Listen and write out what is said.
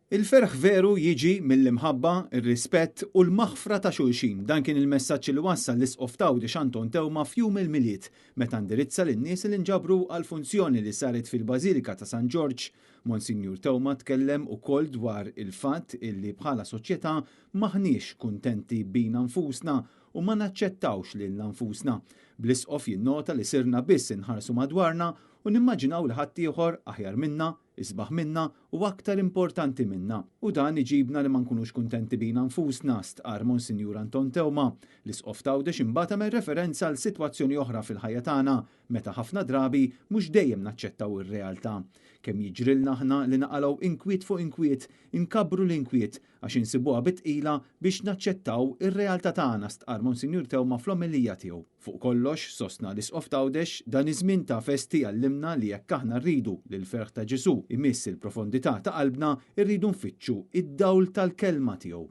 Il-ferħ veru jiġi mill-imħabba, ir-rispett u l-maħfra ta' xulxin. Dan kien il-messaġġ li wassal l-Isqof t'Għawdex Anton Teuma f'Jum il-Milied, meta ndirizza lin-nies li nġabru għall-funzjoni li saret fil-Bażilika ta' San Ġorġ. Monsinjur Teuma tkellem ukoll dwar il-fatt illi bħala soċjetà m'aħniex kuntenti bina nfusna u ma naċċettawx lilna nfusna. Bl-Isqof jinnota li sirna biss inħarsu madwarna u nimmaġinaw li ħaddieħor aħjar minna, isbaħ minna u aktar importanti minna. U dan iġibna li ma nkunux kuntenti bina nfusna, stqarr Monsinjur Anton Teuma. L-Isqof t'Għawdex imbagħad għamel referenza għal sitwazzjoni oħra fil-ħajja tagħna meta ħafna drabi mhux dejjem naċċettaw ir-realtà. Kemm jiġrilna aħna li naqalgħu inkwiet fuq inkwiet, inkabbru l-inkwiet għax insibuha bi tqila biex naċċettaw ir-realtà tagħna, stqarr Monsinjur Teuma fl-omelija tiegħu. Fuq kollox, sostna l-Isqof t'Għawdex, dan iż-żmien ta' festi jgħallimna li jekk aħna rridu li l-ferħ ta' Ġesù jmiss il-profondità ta' qalbna, irridu nfittxu id-dawl tal-kelma tiegħu.